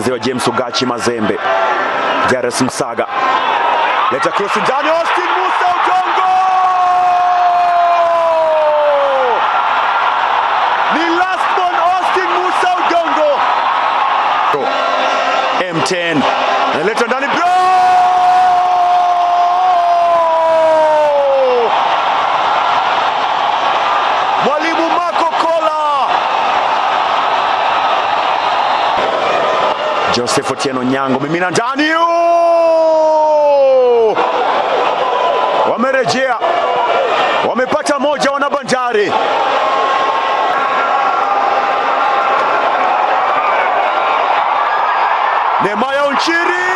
Anaanziwa James Ugachi Mazembe. Jairus Msaga leta cross ndani, Austin Musa Odongo! Ni last born Austin Musa Odongo. M10 analeta ndani, bro! Mwalimu Marco Kola. Joseph Otieno Nyango mimina ndani. Oh! Wamerejea, wamepata moja wana Bandari. Nehemiah Onchiri.